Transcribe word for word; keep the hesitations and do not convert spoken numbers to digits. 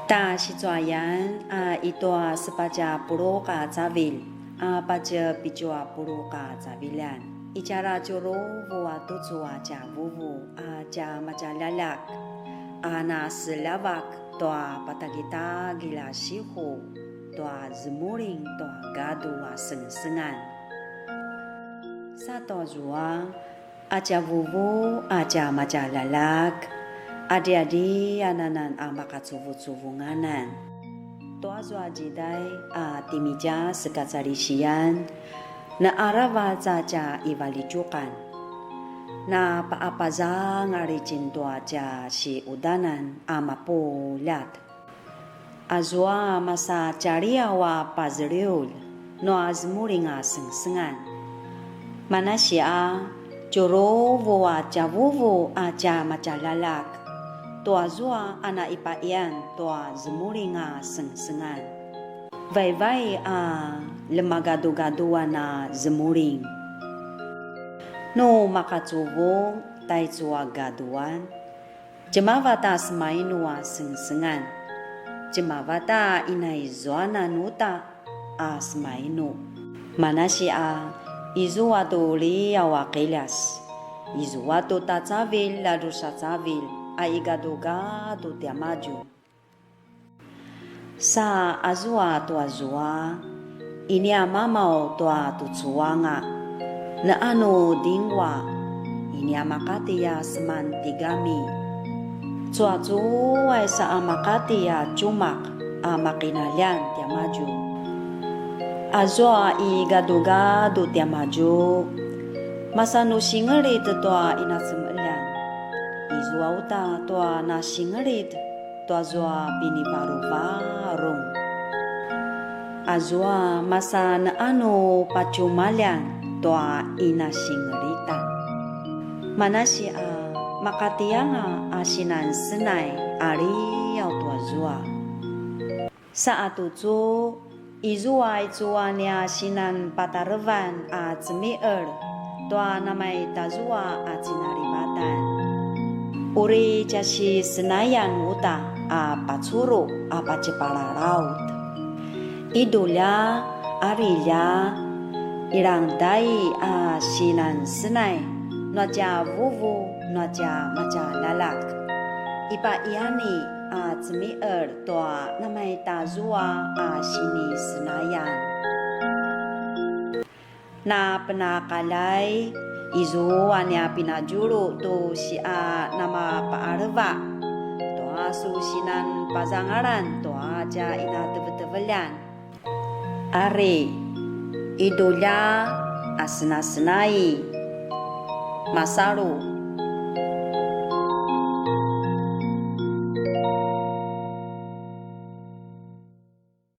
Ta sicuayan a i tua sepatj a puluq a cavilj a patje pitju a puluq a caviljan, i tjara tjuruvu a tucu a tja vuvu a tja matjaljaljak, a na seljavak tua patakitagilj a sihu tua zemuling tua gadu a sengsengan. Sa tua zua, a tja vuvu a tja matjaljaljak, adriadriananan a makacuvucuvunganan. Tua zua djidai a timitja sekacalisiyan, na aravac a tja ivaljitjuqan. Na paapazangal itjen tua tja siudanan a mapuljat. Azua masa tjaliaw a pazeliulj nua zemuling a sengsengan. Manasi a, tjuruvu a tja vuvu a tja matjaljaljak, tua zua a na ipaqian tua zemuling a sengsengan. Vaivai a ljemagadugaduan a zemuling. Nu makacuvung taicu a gaduan, djemavat a semainu a sengsengan. Djemavat a inaizuanan uta a semainu. Manasi a, izua tu liaw a qiljas, izua tu tacavilj a drusa cavilj a igadugadu tiamadju. Sa azua tua zua, ini a mamaw tua tucu anga, neanu dingwa, ini a makati a seman tigami. Cuacuay sa a makati a tjumaq a maqinaljan tiamadju. Azua i gadugadu tiamadju, masa nu singelit tua inacemeljan. Izua uta tua nasingelit tua zua pinivaruvarung. Azua masa neanu patjumaljan tua inasingelitan. Manasi a makatianga a sinan senai a liaw tua zua. Sa a tucu, izua aicu a nia sinan patarevan a cemi'el tua namaitazua a cinalivatan. Uri tja sisenayan uta a pacuru a pacepalalaut. Idulja, arilja, ilangdai a sinan senai nua tja vuvu nua tja matjaljaljak. Ipaqiani a cemi'el tua namaitazua a sinisenayan. Na penaqaljay, izua nia pinadjulu tu sia namapaaleva tua su sinan pazangalan tua tja inateveteveljan. Ari, idulja, a senasenai, masalu,